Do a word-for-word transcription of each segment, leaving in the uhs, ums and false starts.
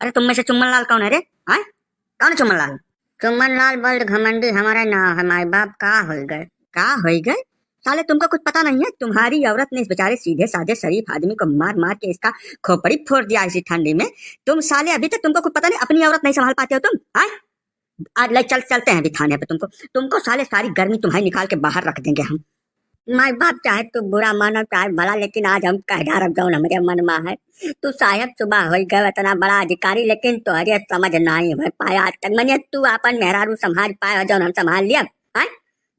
अरे, तुम में से चुम्मन लाल कौन है रे? हाँ, कौन है चुम्मन लाल? चुम्मन लाल बड़ घमंडी हमारा नाम है, माई बाप का होई गए? का होई गए? साले, तुमको कुछ पता नहीं है, तुम्हारी औरत ने इस बेचारे सीधे साधे शरीफ आदमी को मार मार के इसका खोपड़ी फोड़ दिया इसी ठंडी में। तुम साले, अभी तक तुमको कुछ पता नहीं, अपनी औरत नहीं संभाल पाते हो तुम, हाँ? आज ले चल, चलते हैं अभी थाने पे तुमको, तुमको साले सारी गर्मी तुम्हारी निकाल के बाहर रख देंगे हम। माई बाप चाहे तू बुरा मानो चाहे भला, लेकिन आज हम कह डारब जौन हमरे मन में है। तू साहेब सुबह होई गए इतना बड़ा अधिकारी, लेकिन तोहरे समझ नाहीं हो पाया आज तक। मने तू आपन मेहरारू संभाल पाए हो जौन हम संभाल लिया, हैं?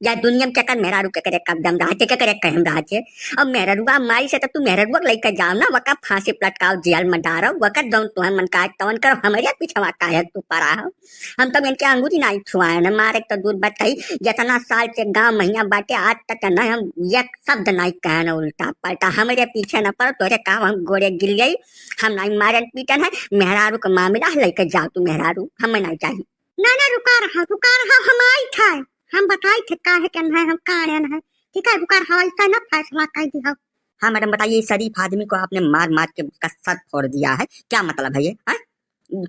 या दुनिया में केकर मेहरारू केकरे कब्जा में रहा, केकरे कहम रहा छे? और मेहररुआ माई से तो तू मेहररुआ के लेके जाओ ना, वका फांसी पे लटकाओ, जेल में डारो, वका जौन तुम्हें मन का तवन करो, हमरे पीछवा काहे तू पड़ा हो? हम तो इनके अंगूरी नाहीं छुआए ना, मारे तो दूर बात कही, जितना साल से गाँव महिया बाटे आज तक ना हम एक शब्द नाहीं कहे ना उल्टा पलटा, हमरे पीछे ना पड़ो, तोरे का हम गोड़े गिर गई, हम नाहीं मारन पीटन है, मेहरारू का मामला है, लेके जाओ तू मेहरारू, हमें नाहीं चाहिए। ना, ना, रुका रहा, रुका रहा, हम आई थे, हम बताई थे काहे के है, हम कारण है, ठीक है, रुका रहा, ऐसा ना फैसला कर दिया। हाँ मैडम, बताइए, इस शरीफ आदमी को आपने मार मार के उसका सर फोड़ दिया है, क्या मतलब है ये, हैं?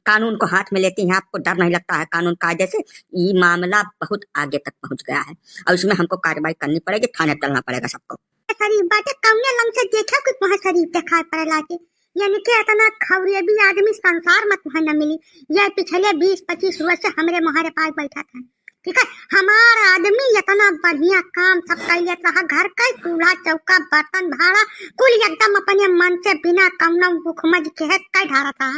कानून को हाथ में लेती हैं, आपको डर नहीं लगता है कानून कायदे से? ये मामला बहुत आगे तक पहुंच गया है और इसमें हमको कार्रवाई करनी पड़ेगी, थाने चलना पड़ेगा सबको। शरीफ बाटे, कौने लंग से देखा कि वहाँ शरीफ दिखाई पड़े लागे? यानी कि इतना खौरेबी आदमी संसार में तुम्हें न मिली। यह पिछले बीस पच्चीस वर्ष से हमरे मोहरे पास बैठा था, ठीक है, हमार आदमी इतना बढ़िया काम सब कैले रहा, घर का चूल्हा चौका बर्तन भाड़ा कुल एकदम अपने मन से बिना कौनो भुखमज के है कई ढारा था।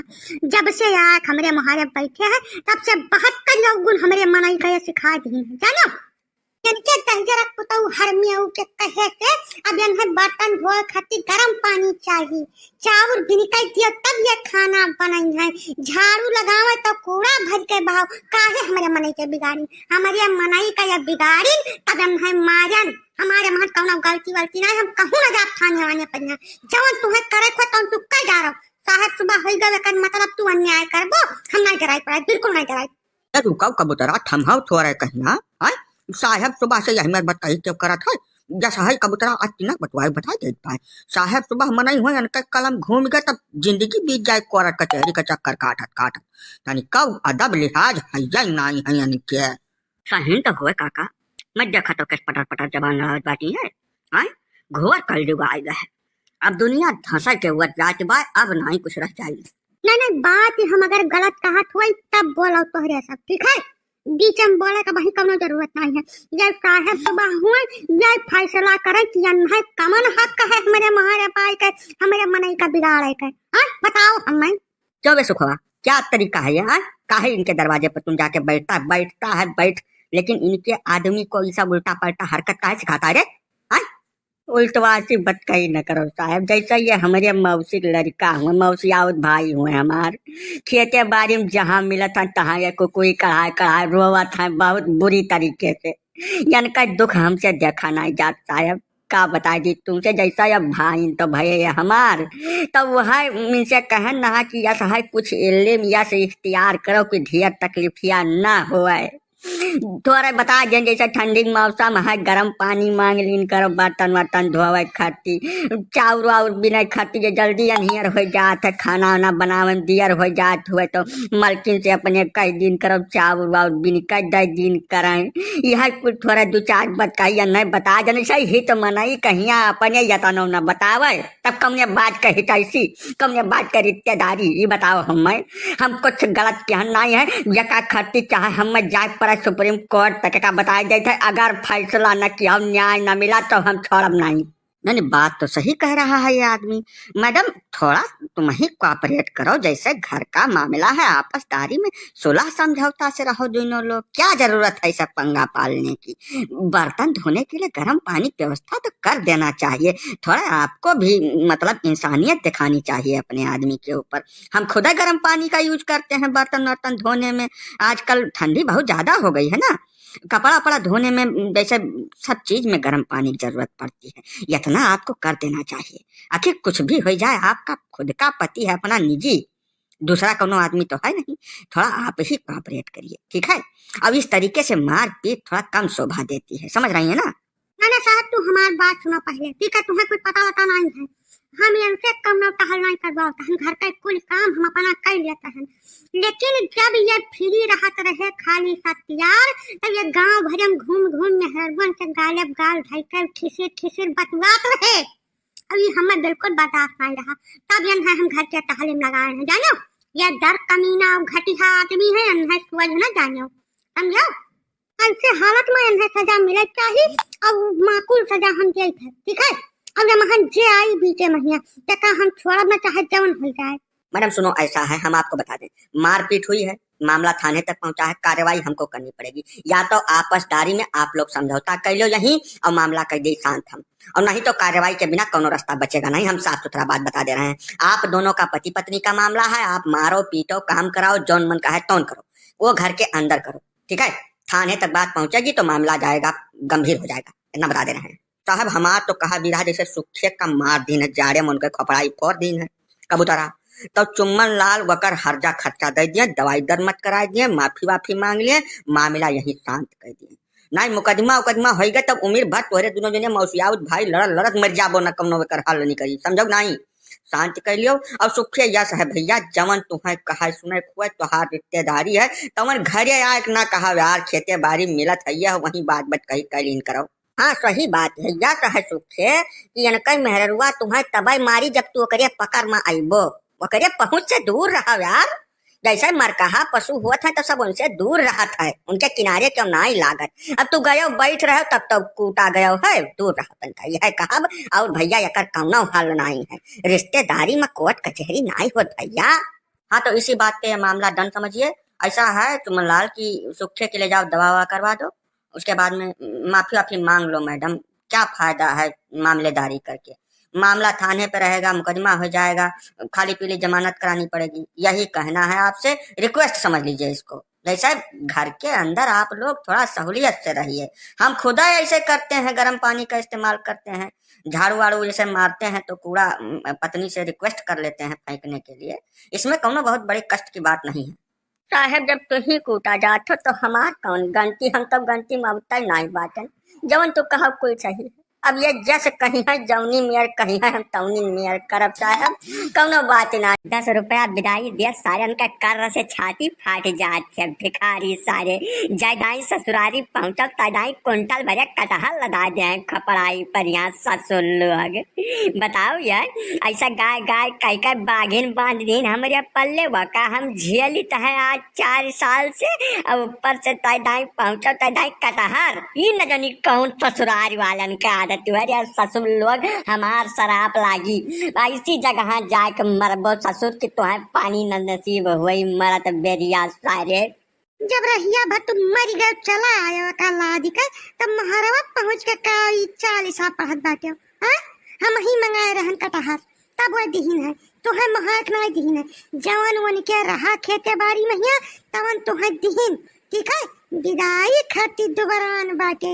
जब से आए हमरे मोहरे बैठे हैं तब से बहुत कई लोग गुण हमरे मनई का ये सिखा दी है, जानो? इनके दहिजरा पुतऊ हरमियऊ के कहे से अब इन्हें बर्तन धोए खातिर गरम पानी चाही, चाउर बिनकाई दियो तब ये खाना बनई है, झाड़ू लगावे तो कूड़ा भर के बहाव, काहे हमरे मनई के बिगाड़ी, हमरे मनई का ये बिगाड़ी तब इन्हें मारन, हमारे महत कौनो गलती वलती नहीं, हम कहूँ ना जाब थाने वाने पर यहाँ, जवन तुम्हें करे खो तवन तू कई डारो, साहेब सुबह होई गवे कर मतलब तू अन्याय करबो, हम नहीं डराई पड़ा, बिल्कुल नहीं डराई। ए, रुकाओ कबूतरा, थम्हाओ थोड़ा कहिया, आय? साहेब सुबह से यही में बताई क्यों करत है? जस है कबूतरा, आज तिनक बतवाए बताई देत पाए। साहेब सुबह मनई हुए, इनका कलम घूम गए, तब जिंदगी बीत जाए कोरट कचहरी का चक्कर काटत काटत। तनी कब अदब लिहाज है या नाई है इनके? सही तो हुए काका, मैं देखा तो किस पटर पटर जबान लड़ावत बाटी है, आय? घोर कलयुग आए गए है। अब दुनिया धंसा के हुआ जात बा, अब नाई कुछ रह जाई। नहीं, नहीं, बात ही हम अगर गलत कहत होई, तब बोलो तोहरे सब, ठीक है? बीच में बोले का वही कौनो जरूरत नहीं है। ये साहेब सुबह हुए, ये फैसला करे कि इन्हें कमन हक है हमरे मोहरे पाई के, हमरे मनई का बिगाड़े के। हाँ, बताओ हमें। क्यों बे सुखवा, क्या तरीका है ये, हाँ? काहे इनके दरवाजे पर तुम जाके बैठता, बैठता है, बैठ, लेकिन इनके आदमी को ये सब उल्टा पलटा हरकत काहे सिखाता है रे? हाँ? उल्टवासी बतकही न करो साहेब, जैसे ये हमरे मौसी के लड़का हुए, मौसी आवत भाई हुए हमार, खेते बाड़ी में जहाँ मिलत हैं, तहाँ ये कुकुरी कढ़ाए कढ़ाए रोवत हैं बहुत बुरी तरीके से। इनका दुख हमसे देखा नहीं जात साहेब, का बताई दी तुमसे, जैसा ये भाई तो भये ये हमार, तो वह इनसे कहन ना कि यस है कुछ इल्म, यस इख्तियार करो कि ढेर तकलीफिया ना होए। तोरे बता दें, जैसे ठंडी के मौसम है, गरम पानी मांग लीन करो, बर्तन वर्तन धोवे खाती, चाउर वाउर बिने खाती, जे जल्दी अनियर हो जात है, खाना वाना बनावे में दियर हो जात हुए, तो मलकिन से अपने कह दिन करो, चाउर वाउर बिन कर दे दिन करें। यह कुल थोड़ा दो चार बात कही या नहीं बता देने से ही तो मनई कहिया अपने यतनो न बतावे, तब कौने बात कही तैसी, कौने बात के रिश्तेदारी, ये बताओ हमें। हम कुछ गलत कहन नहीं है, यका खर्ची चाहे हमें जाए पड़े सुप्रीम कोर्ट तक का बताई देते हैं, अगर फैसला न किया, न्याय न मिला तो हम छोड़ब नहीं। नहीं, नहीं, बात तो सही कह रहा है ये आदमी। मैडम, थोड़ा तुम ही कोऑपरेट करो, जैसे घर का मामला है, आपसदारी में सुलह समझौता से रहो दोनों लोग। क्या जरूरत है सब पंगा पालने की? बर्तन धोने के लिए गर्म पानी की व्यवस्था तो कर देना चाहिए। थोड़ा आपको भी, मतलब, इंसानियत दिखानी चाहिए अपने आदमी के ऊपर। हम खुद गर्म पानी का यूज करते हैं बर्तन वर्तन धोने में। आजकल ठंडी बहुत ज्यादा हो गई है ना, कपड़ा वपड़ा धोने में, वैसे सब चीज में गर्म पानी की जरूरत पड़ती है। इतना आपको कर देना चाहिए। आखिर कुछ भी हो जाए, आपका खुद का पति है, अपना निजी, दूसरा कोनो आदमी तो है नहीं। थोड़ा आप ही कोऑपरेट करिए, ठीक है? अब इस तरीके से मारपीट थोड़ा कम शोभा देती है, समझ रही है ना? ना, ना साहब, तू हमार बात सुनो पहले, ठीक है? तुम्हें कुछ पता वता नहीं है। हम इनसे कौनो टहल नाहीं करवावत हन, घर का कुल काम हम अपना कर लेत हन। लेकिन जब ये free रहत रहे खाली सत्यार, तब ये गांव भर में घूम घूम मेहररुअन से गाले गाल धइके खिसिर खिसिर बतुआत रहे। अब ये हमें बिल्कुल बर्दाश्त नाहीं रहा, तब इन्हें हम घर के टहले में लगाए हैं, जानो? ये दर कमीना और घटिया आदमी है, इन्हें सोझ न जानो, समझो? ऐसे हालत में इन्हें सजा मिले चाहिए, और माकूल सजा हम देत है, ठीक है? अब ये महन जे आई बीचे महीना, तेका हम छोड़ब न, चाहे जवन हो जाए। मैडम सुनो, ऐसा है, हम आपको बता दें, मारपीट हुई है, मामला थाने तक पहुंचा है, कार्रवाई हमको करनी पड़ेगी। या तो आपसदारी में आप लोग समझौता कर लो यहीं और मामला कर दे शांत हम, और नहीं तो कार्रवाई के बिना कोनो रास्ता बचेगा नहीं। हम साफ सुथरा बात बता दे रहे हैं, आप दोनों का पति पत्नी का मामला है, आप मारो पीटो, काम कराओ, जौन मन का है तौन करो, वो घर के अंदर करो, ठीक है? थाने तक बात पहुंचेगी तो मामला जाएगा, गंभीर हो जाएगा, इतना बता दे रहे हैं। साहब, हमार तो कहा बिरहा जैसे सुखे का मार दीन है, जाड़े में उनके खोपड़ाई फोर दीन है कबूतरा। तो चुम्मन लाल वकर हर्जा खर्चा दे दिए, दवाई दर मत कराए दिए, माफी वाफी मांग लिए, मामला यहीं शांत कर दिए। नाहीं मुकदमा उकदमा होइगा तब उमिर भर तोहरे दुनो जने मौसियाउत भाई लड़त लड़त मर जाबो, न कौनो एकर हल निकली, समझो नाहीं? शांत कर लियो। और सुखे यस है भैया, जवन तुहें कहे सुने खुए तोहार रिश्तेदारी है, तवन घरे आए के ना कहा यार, खेते बारी मिलत है, यह वहीं बात बत कही कर लीन करो। हाँ, सही बात है, यस है सुखे कि इनके मेहररुआ तुहें तबे मारी जब तू ओकरे पकड़ में अइबो। ओकरे पहुँच से दूर रहो यार। जैसे मरकहा पशु होत है तो सब उनसे दूर रहत है, उनके किनारे क्यों नाहीं लागत। अब तू गयो बैठ रहो तब तो कूटा गयो है, दूर रहो तनका, यह कहब। और भैया एकर कौनो हल नाहीं है, रिश्तेदारी में कोर्ट कचहरी नाहीं होत भैया। हाँ, तो इसी बात पे ये मामला डन समझिए। ऐसा है चुमनलाल की सुखे के ले जाओ, दवा ववा करवा दो, उसके बाद में माफी वाफी मांग लो मैडम, क्या फायदा है मामलेदारी करके? मामला थाने पे रहेगा, मुकदमा हो जाएगा, खाली पीली जमानत करानी पड़ेगी। यही कहना है आपसे, रिक्वेस्ट समझ लीजिए इसको। जैसे घर के अंदर आप लोग थोड़ा सहूलियत से रहिए, हम खुदा ऐसे करते हैं, गर्म पानी का इस्तेमाल करते हैं, झाड़ू वाड़ू जैसे मारते हैं तो कूड़ा, अम, पत्नी से रिक्वेस्ट कर लेते हैं फेंकने के लिए, इसमें कौनो बहुत बड़े कष्ट की बात नहीं है। साहेब, जब तुही कूटा जात हो तो हमार कौन गलती, हम तो गलती में उतना नाहीं बाटन, जवन तू कहो कुल सही है। अब ये जस कहीं है, जौनी मेर कहीं है, हम तौनी मेर करब साहेब, कौनो बात ना। दस रुपया बिदाई दिया सारन का कर्र से छाती फाट जात है, भिखारी सारे। जैदाई ससुरारी पहुँचब तैदाई कुंटल भरे कटहल लदा दे हैं खपड़ाई पर यहाँ ससुर लोग। बताओ यार, ऐसा गाय गाय कह कह बाघिन बांध दीन हमरे पल्ले, वका हम झेलित है आज चार साल से। अब ऊपर से तैदाई पहुँचो तैदाई कटहर, ई न जानी कौन ससुरारी वालन के आदत है। अरे ससुर लोग, हमार सराप लागी, ऐसी जगह जाके मरबो ससुर कि तोहे पानी न नसीब होई, मरत बेरिया सारे। जब रहिया भर तू मरि गयो, चला आयो का लादि के, तब महरवा पहुँच के का ई चालीसा पढ़त बाटे, हाँ? हमहीं मंगाए रहन कटहर, तब वह दिहिन है, तोहे मोहाक नाहीं दिहिन है। जवन उनके रहा खेते बारी महिया, तवन तोहे दिहिन, ठीक है? बिदाई खातिर दुबरान बाटे।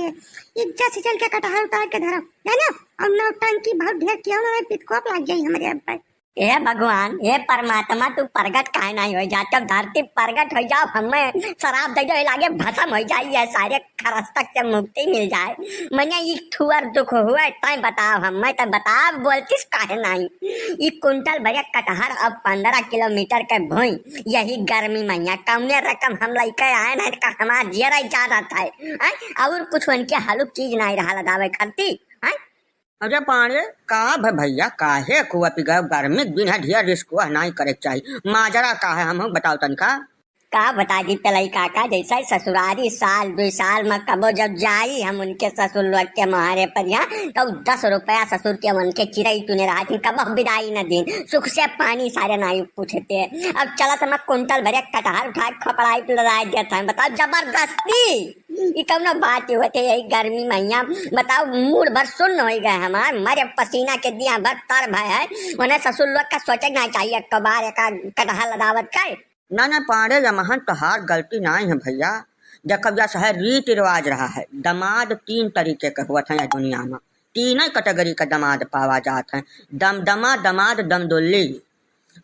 इज्जत से चल के कटहर उतार के धरो, जानो? और नौटंकी बहुत ढेर किया, उन्हें पितकोप लाग जाई हमरे ऊपर। हे भगवान, हे परमात्मा, तू प्रगट काहे नाहीं होइ जात? जब धरती प्रगट होइ जाओ, हमें सराप दे दो, ये लागे भसम होइ जाई, ये सारे खरस्तक से मुक्ति मिल जाए। मने ई थुअर दुख हुए, तैं बताओ, हमें तो बताओ, बोलतिस काहे नाहीं? ई कुंटल भरे कटहर और पन्द्रह किलोमीटर के भुइँ, यही गर्मी महिया, कौने रकम हम लइके आए नाहीं, तो हमार जियरा ही जा रहत है, हैं? और कुछ उनके हलुक चीज नाहीं रहा लगावे खरती, हैं? अरे पांड़े, का भ-, भैया, काहे कुआ पी गयो? गर्मी के दिन है, ढेर रिस्क हुआ नाहीं करे के चाही। माजरा का है, हमहू बताओ तनिका। का बता दी पलई काका, जैसे ससुरारी साल दुई साल में कबो जब जाई हम उनके ससुर लोग के मोहरे पर यहाँ, तो दस रुपया ससुर के मन के चिरई चुने रहा थी, कबो बिदाई न दिन, सुख से पानी सारे नाहीं पूछते। अब चलत हम कुंटल भरे कटहर उठा के खपड़ाई पे लदाई देत हैं, बताओ जबरदस्ती। ई कौनो बात होते यही गर्मी महिया, बताओ, मूड़ भर सुन्न होइ गए हमार, मरे पसीना के दिया भर तर भय है। उन्हें ससुर लोग का सोचे ना चाहिए, एक बार एक कटहल लदावत कर। ना, ना, पांड़े, यमहन तोहार गलती नाहीं है भैया। देखब, यस है रीति रिवाज रहा है, दमाद तीन तरीके के हुआ था यह दुनिया में, तीन ही कैटेगरी का दमाद पावा जात है, दमदमा दमाद दमदुल्ली।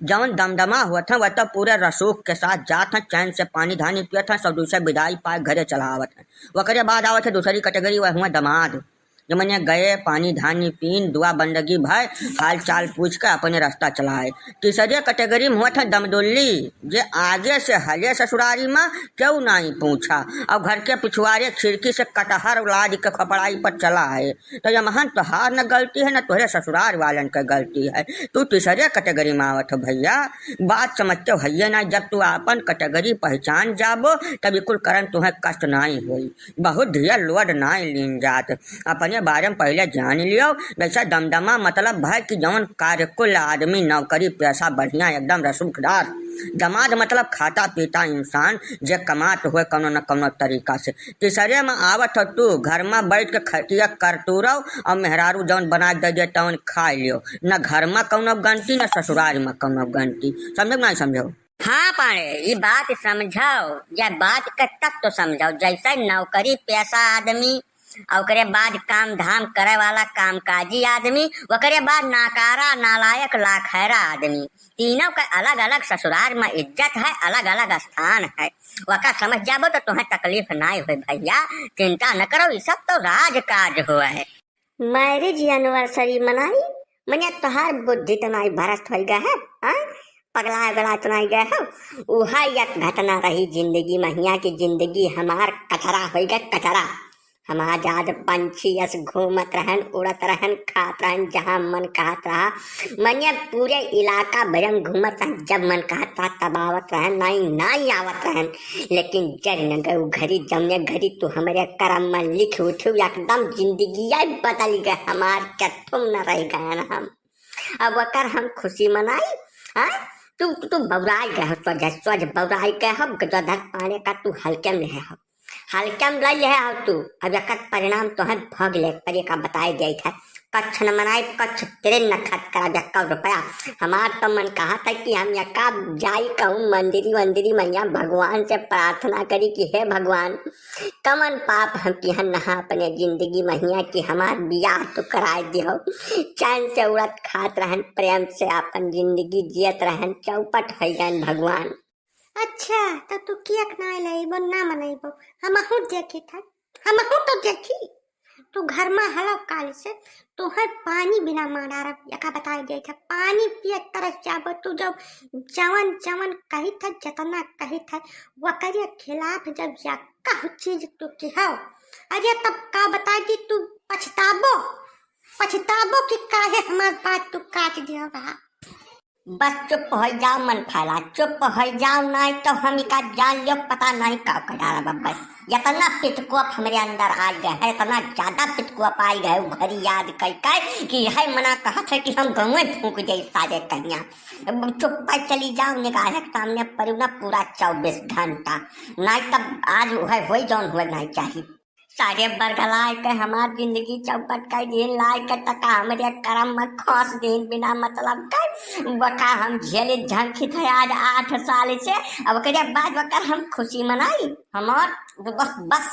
जौन दमदमा होत हैं, वह तो पूरे रसूख के साथ जात हैं, चैन से पानी धानी पियत हैं, सब दूसरे बिदाई पाए घरे चला आवत हैं। ओकरे बाद आवत है दूसरी कैटेगरी, वह हुआ दमाद। जमने गए पानी धानी पीन, दुआ बंदगी भय, हाल चाल पूछ के अपने रास्ता चलाए। तीसरे category में होत है दमडोली, जे आगे से हले ससुरारी में, केहू नाई पूछा, और घर के पिछुआरे खिड़की से कटहर लाद के खपड़ाई पर चला है। तो यमहन तोहार न गलती है, न तोहरे ससुरार वालन के गलती है। तू तीसरे category में आवत हो भैया, बात समझते हो भैया ना। जब तू आपन category पहचान जाबो, तब ई कुल करम तुहें कष्ट नाई होई। बहुत ढेर load नाई लीन जात, अपने बारे में पहले जान लियो। जैसे दमदमा मतलब है कि जौन कार्यकुल आदमी, नौकरी पेशा बढ़िया, एकदम रसूखदार। दमाद मतलब खाता पीता इंसान, जे कमात हुए कौनो न कौनो तरीका से। तीसरे में आवत हो तू, घर में बैठ के खटिया करतूरव और मेहरारू जौन बना दे दे तौन खा लियो। न घर में कौनो गनती, न ससुराल में कौनो गनती। समझो कि नहीं समझो? हाँ पाड़े, ई बात समझाओ, या बात के तक तो समझाओ। जैसे नौकरी पेशा आदमी, ओकरे बाद काम धाम करे वाला कामकाजी आदमी, ओकरे बाद नाकारा, नालायक, लाखैरा आदमी। तीनों के अलग अलग ससुराल में इज्जत है, अलग अलग स्थान है। वका समझ जाबो तो तुम्हें तकलीफ नाई होई भैया, चिंता न करो, ई सब तो राजकाज हुआ है। Marriage anniversary मनाई, मने तोहार बुद्धि तो नाई भ्रष्ट होई गए है, हाँ? पगला गला तो नाई गए हो? उहा एक घटना रही जिंदगी में हिया कि जिंदगी हमार कचरा होई गए, कचरा। हम आजाद पंछी अस घूमत रहन, उड़त रहन, खात रहन, जहाँ मन कहत रहा। मने पूरे इलाका भरम घूमत रहन, जब मन कहत रहा तब आवत रहन, नाई, नाई आवत रहन। लेकिन जर न गए उ घड़ी, जौने घड़ी तू हमरे करम में लिख उठू, एकदम जिंदगी आई बदल गए हमार, के तुम न रह गए न हम। अब ओकर हम खुशी मनाई, हाँ? तू, तू बौराई गए हो, सोझ, सोझ बौराई गए हो, गजोधर पाड़े का तू हल्के में ले हो, हल्के में ले, ले हो तू। अब एकर परिणाम तोहे भोग ले पड़े का बताए देत है। कच्छ न मनाई, कच्छ तेरे न खर्च करा एक्का रुपया। हमार तो मन कहत है कि हम एका जाई कहूँ मंदिरी वंदिरी मैया भगवान से प्रार्थना करी कि हे भगवान, कवन पाप हम किहन नहा अपने जिंदगी महिया कि हमार बियाह तो कराए दिहो। चैन से उड़त खात रहन, प्रेम से अपन जिंदगी जियत रहन, चौपट होइ गन भगवान। अच्छा, तो तू केक ना लइबो, ना मनइबो, हमहू देखी था, हमहू तो देखी। तू घर में हलो काल से, तोहर पानी बिना मार डारब, एका बताए देत है, पानी पिए तरस जाबो तू। जब जवन जवन कही था, जतना कही था, वकरे खिलाफ जब या कहू चीज तू किहो, अरे तब का बताई दी तू, पछताबो, पछताबो कि काहे हमार बात तू काट दियो रहा। बस चुप होइ जाओ, मन फैला, चुप होइ जाओ, नाई तो हम इका जान लियो, पता नाई का कर डाला बब्बे। इतना पितकोप हमरे अंदर आ गया है, इतना ज्यादा पितकोप आ गया है, उ घड़ी याद कई कई कि है मना कहत है कि हम गंवे फूंक दे सारे कहिया। अब चुप पे चली जाओ, निगाह के सामने पड़ू ना पूरा चौबीस घंटा, नाई तब आज उहे होई जौन हुए नाई चाहिए। सारे बरगलाए के हमार जिंदगी चौपट कर दिन, लाए के तका हमरे करम में खोस दिन बिना मतलब के। बका हम झेले झंखी थे आज आठ साल से, अब ओकरे बाद ओकर हम खुशी मनाई। हमार बस, बस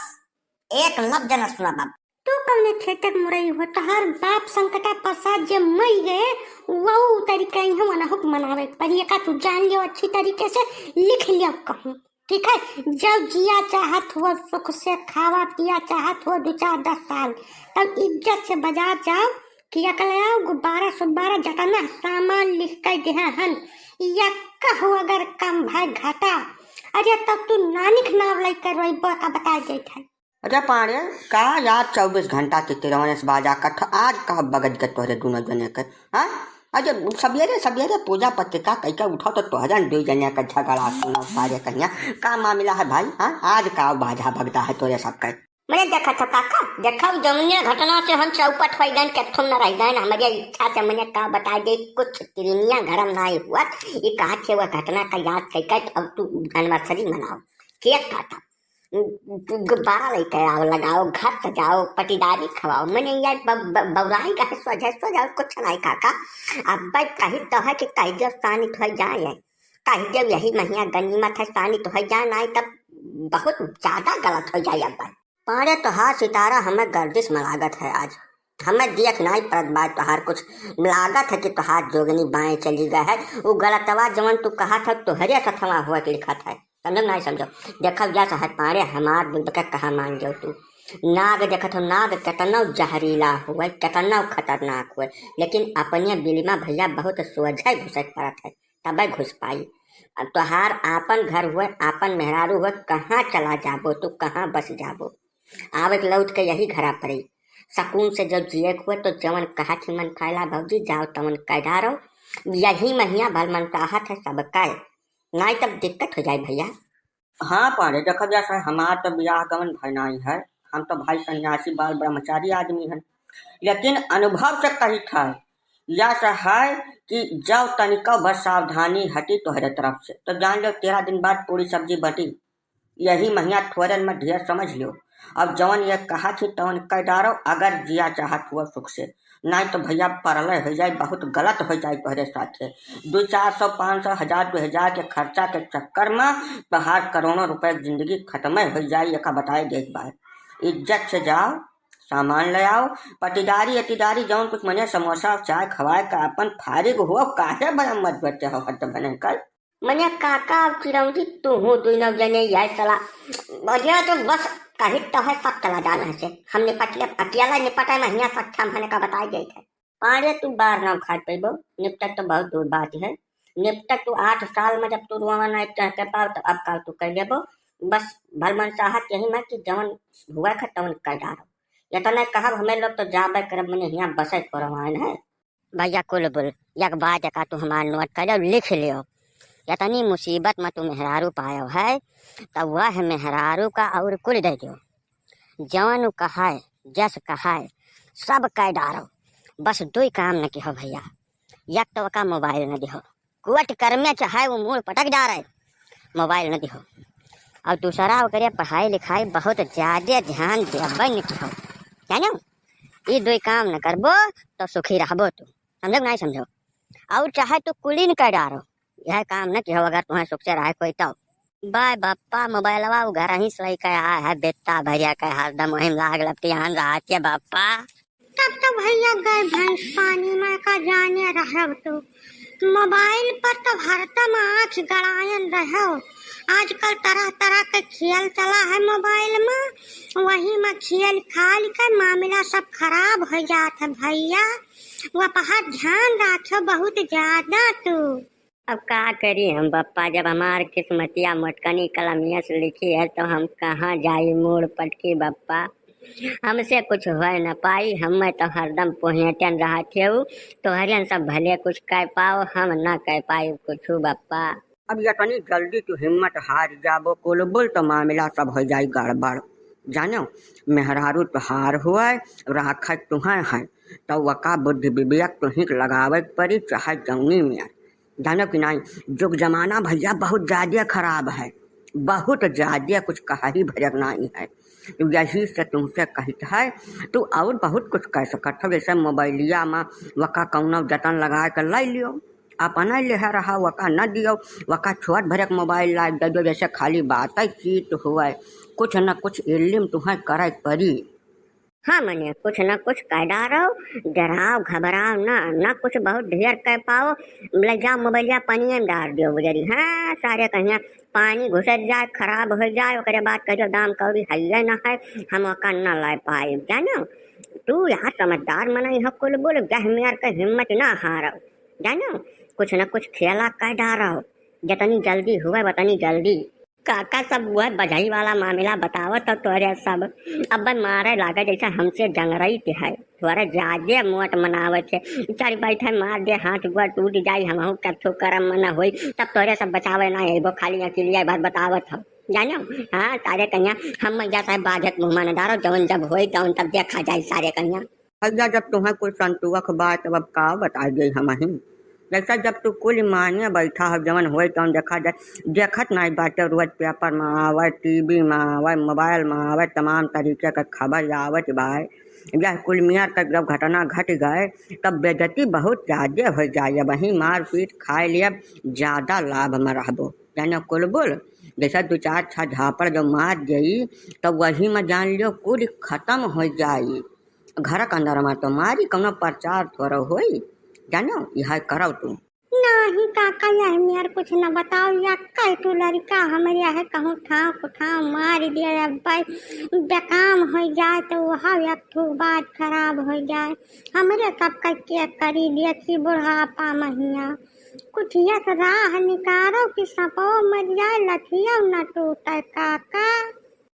एक लफ्ज न सुना बाप। तू कौने खेतक मुरई हो, तोहार बाप संकटा प्रसाद जे मई गए, वो तरीका ही हम अनहुक मनावे। पर ये का तू जान लियो अच्छी तरीके से, लिख लियो कहूँ। ठीक है, जब जिया चाहत हो सुख से खावा पिया चाहत हो दो चार दस साल, तब इज्जत से बाजार जाओ कि अकलयाओ गुब्बारा सुब्बारा जतना सामान लिख के देहे हन, या कहू अगर कम भाई घाटा, अरे तब तू नानिक नाव लेकर रोइबो का बताए देत है। अरे पाड़े, का यार चौबीस घंटा तितिरवन से बाजा कट, आज का बगज के तोहरे दोनों जने के, हाँ? अरे सवेरे सवेरे पूजा पत्रिका कइके उठाओ तो तोहरन दुई जने का झगड़ा सुनो सारे कहिया। का मामला है भाई, हाँ? आज का बाजा बगदा है तोरे सबके? मने देखा था काका, देखा जमुनिया घटना से हम चौपट हो गए, कथुम न रह गए, हमारे इच्छा से मने का बता दे, कुछ तिरनिया गरम ना हुआ। ये कहा थे वह घटना का याद कइके अब तू anniversary मनाओ, केक काटो, गुब्बारा लेके आओ, लगाओ, घर सजाओ, पटीदारी खवाओ। मने यार ब-, ब-, बौराई का है, सोझे, सोझे और कुछ नहीं काका। अब भाई कही तो है कि कही देव सानी तो है जाए, कही देव यही महीना गनीमत है, सानी तो है जाए, नहीं तब बहुत ज्यादा गलत हो जाए। अब भाई पाड़े तोहार सितारा हमें गर्दिश में लागत है आज, हमें देख नहीं परत बा तोहार कुछ, लागत है कि तोहार जोगनी बाएं चली गए है। वो गलतवा जवन तू कहा था तोहरे सथवा हुआ के लिखत है। समझो नहीं समझो? देखो या सहज पाड़े हमार दुख के कहा मान जाओ तू। नाग देखत हो, नाग केतनो जहरीला हुए, केतनो खतरनाक हुए, लेकिन अपने बिलिमा भैया बहुत सोझे घुसे के पड़त है, तबे घुस पाई। अब तोहार आपन घर हुए, आपन मेहरारू हुए, कहाँ चला जाबो तू, कहाँ बस जाबो? आवे के लौट के यही घरा पड़ी। सकून से जब जिए के हुए तो जवन कहा थी मन खाइला भौजी, जाओ तवन कह डारो। यही महिया भलमन चाहत है सबका, नाई तब दिक्कत हो जाए भैया। हाँ पाड़े, देखा जा सर, हमार तो बियाह गमन भय नाई है, हम तो भाई सन्यासी बाल ब्रह्मचारी आदमी हैं, लेकिन अनुभव से कही था, या से है कि जब तनिका भर सावधानी हटी तोहरे तरफ से, तो जान लो तेरह दिन बाद पूरी सब्जी बटी। यही महिया थोरन में ढेर समझ लियो। अब जवन ये कहा थी तवन कह डारो, अगर जिया चाहत हुआ सुख से, नाई तो भैया परलय हो जाए, बहुत गलत हो जाए तोहरे साथे। दो चार सौ, पाँच सौ, हजार, दो हजार के खर्चा के चक्कर में तोहार करोड़ों रुपए के जिंदगी खत्म हो जाए, एका बताए देख बार। इज्जत से जाओ, सामान ले आओ, पटीदारी अटीदारी जौन कुछ मने समोसा चाय खवाए का अपन फारिग हो, काहे बड़ा मत बचे हो हद बने कर। मने काका अब चिरौंजी तू हूँ दुइनौ जने यह सला। बढ़िया तो बस कही तो है सब चला जाना है से। हम निपट ले, अकेला निपटे में हियाँ सक्षम है का बताई गई है। पाड़े तू बार ना उखाड़ पैबो, निपटक तो बहुत दूर बात है। निपटक तू आठ साल में जब तू रोवा ना चढ़ के पाओ तो अब काल तू कह लेबो। बस भलमन चाहत यही में कि जवन हुआ खा तवन कर डारो। इतना कहब हमें लोग तो जाबे करब, मने हियाँ बसे करवाइन है। भैया कुलबुल, एक बात एका तू हमार नोट कर लियो, लिख लियो। इतनी मुसीबत में तू मेहरारू पायो है, तब वह मेहरारू का और कुल दे दियो। जवन उ कहाए, जस कहाए, सब कह डारो। बस दुई काम न किहो भैया, एक तो ओका मोबाइल न दिहो, कोट कर में चाहे वो मूड़ पटक डारे, मोबाइल न दिहो। और दूसरा ओकरे पढ़ाई लिखाई बहुत ज्यादा ध्यान देवे न किहो, जानो? ई दुई काम न करबो तो सुखी रहबो तू, समझो कि नहीं समझो? और चाहे तू कुलीन कर डारो, यह काम न किहो अगर तुम्हें सुख से रहे कोई तो। बाय बप्पा, मोबाइलवा उ घर ही से लेके आया है, बेटा भैया के हरदम वही में लाग लपटियान रहत है बप्पा। तब तो भैया गए भैंस पानी में का जाने रहब तू। मोबाइल पर तो हरदम आँख गड़ायन रहो। आजकल तरह तरह के खेल चला है मोबाइल में, वही में खेल खाल के मामला सब खराब हो जात है भैया। वह पर ध्यान रखो बहुत ज्यादा तू। अब का करी हम बप्पा, जब हमार किस्मतिया मोटकनी कलमिया से लिखी है तो हम कहाँ जाई मूड़ पटकी बप्पा। हमसे कुछ होए न पाई, हमें तो हरदम पोहेटन रहत है उ, तोहरियन सब भले कुछ कह पाओ, हम न कह पाई कुछ बप्पा। अब इतनी जल्दी तू हिम्मत हार जाबो कुलबुल तो मामला सब हो जाई गड़बड़। जानो, मेहरारू तोहार हुए, राखत तुहें है, तो वका बुद्धि विवेक तुहिक लगावे के पड़ी, चाहे जौनी में। जानो कि नाई, जुग जमाना भैया बहुत ज्यादा खराब है, बहुत ज्यादा, कुछ कहा ही भरक नाई है। यही से तुमसे कहित है, तू और बहुत कुछ कह सकत हो, जैसे मोबाइलिया में वका कौनो जतन लगा के लै लियो, अपना लेहे रहा, वका न दियो, वका छोट भरक मोबाइल ला दे दो, जैसे खाली बात चीत हुए, कुछ न कुछ इल्लिम तुहें करे पड़ी। हाँ, मने कुछ न कुछ कह डारो, डराओ, घबराओ ना, ना कुछ बहुत ढेर कह पाओ, ले जाओ मोबाइलिया पनिया में डार दियो गुजरी। हाँ, सारे कहिया पानी घुसर जाए, खराब हो जाए, ओकरे बाद कहियो दाम कौड़ी हइये न है, हम ओका न ले पाए, जानो। तू यार समझदार मनई हो कुलबुल, गह मेर के हिम्मत ना हारो, जानो, कुछ न कुछ खेला कह डारो, जतनी जल्दी हुए वतनी जल्दी। काका सब वह बजई वाला मामला बतावत हो तोरे सब। अब मारे लागे जैसे हमसे जंगरई के है। तोरे ज्यादे मोट मनावत है। चल बैठे मार दे हाथ गोड़ टूट जाई, हमहू कथो करम मन होई। तब तोरे सब बचावे ना अइबो, खाली अकेलिया बात बतावत हो। जानो? हाँ, सारे कहिया हम मैया साहब बाझत मुँह मन डारो, जौन जब होई तौन तब देखा जाई सारे कहिया। भैया, जब तुम्हें कुछ संतुअख बा, तब अब का बताई गई हम ही। जैसा जब तू कुल मानिए बैठा हो, जवन होए तवन देखा जाए, देखत नाई बाटे, रोज पेपर में आवे, टीवी में आवे, मोबाइल में आवे, तमाम तरीके के खबर आवत बा। यह कुल मियर के जब घटना घट गए, तब बेइज्जती बहुत ज्यादा हो जाए। वहीं मारपीट खाए लिए ज्यादा लाभ में रहबो। जाने कुलबुल, जैसा दो चार छह झापड़ जो मार गई, तब वही में जान लियो कुल खत्म हो जाई। घर के अंदर में तो मारी, कौनो प्रचार थोड़ा होई, जानो, यह करो तू। न नाही काका, यह मेर कुछ न बताओ, या कई ठो लड़का हमरे है कहूँ ठाव कुठाव मार दिया, अब भाई बेकाम हो जाए तो वह एक ठो बात खराब हो जाए। हमरे सब का के करी दिया कि बुढ़ापा महिया कुछ यस राह निकारो कि सपो मर जाए, लठियो न टूटे काका।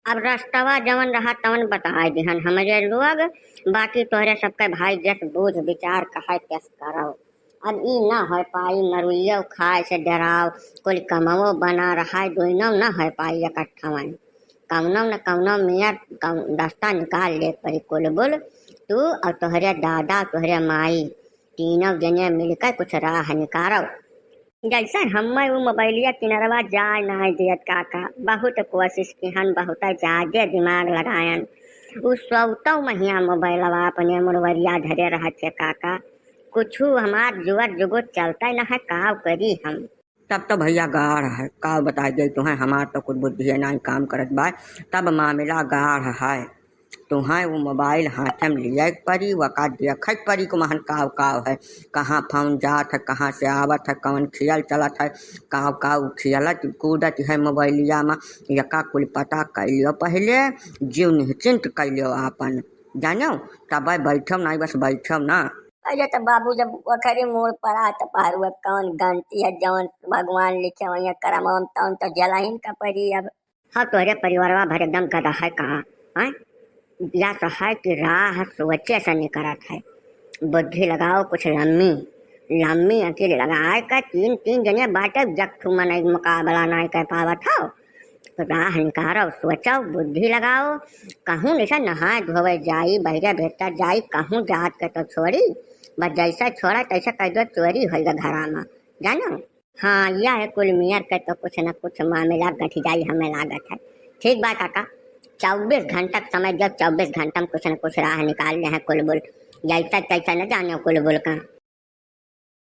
अब रस्तवा जवन रहा तवन बताए दिहन हमरे लोग, बाकी तोहरे सबके भाई जस बूझ विचार कहे तस करो। अब ई ना हो पाई, मरुइयो खाए से डराओ, कुल कमवो बना रहा है, दोनों ना हो पाई इकट्ठावन। कौनो न कौनो मेर कौ-, रास्ता निकाल ले परी कुलबुल, तू और तोहरे दादा, तोहरे माई, तीनों जने मिलकर कुछ राह निकारो। जैसे हमें उ मोबाइलिया किनरवा जाए नाई दियत काका, बहुत कोशिश किहन, बहुत ज्यादा दिमाग लगायन। उ सौतौ महिया मोबाइलवा अपने मुड़वरिया धरे रहत है काका, कुछ हमार जुअर जुगुत चलते न है, काव करी हम। तब तो भैया गाढ़ है, काव बताई दे तुहें, हमार तो कुछ बुद्धि नाई काम करत बा, तब मामला गाढ़ है। तुहें वो मोबाइल हाथे में लिया के परी, वका देखे के परी कि महन काव काव है, कहाँ फोन जात है, कहाँ से आवत है, कौन खियल चलत है, काव काव खियलत कूदत है मोबाइलिया में। यका कुल पता कैलियो पहले, जीव निश्चिंत कैलियो आपन, जानो, तब बैठो नाई, बस बैठो ना। अरे तो बाबू जब ओखरे मोड़ पर आ तो पहरुआ कौन गलती है, जौन भगवान लिखे वही करम तौन तो जलाइन का परी अब। हाँ, तोहरे परिवारवा भर एकदम गधा है कहाँ, हैं? या तो है कि राह सोचे से निकरत है। बुद्धि लगाओ कुछ लम्मी, लम्मी अकिल लगाए का तीन, तीन जने बाटे, जख्ठू मनई मुकाबला नाई कर पावत हो। तो राह निकारो, सोचो, बुद्धि लगाओ। कहूँ निशा नहाए धोवे जाई, बहिरे भीतर जाई, कहूँ जात के तो छोड़ी, बस जैसे छोड़ा तैसे कह दो चोरी होइगा घरा में, जानो? हाँ, यह है कुल मियर के तो कुछ न कुछ मामला गठ जाई, हमें लागत है। ठीक बा काका, चौबीस घंटा के समय दियो, चौबीस घंटा में कुछ न कुछ राह निकाल ले हैं कुलबुल। जैसा तैसा न जाने कुलबुल का।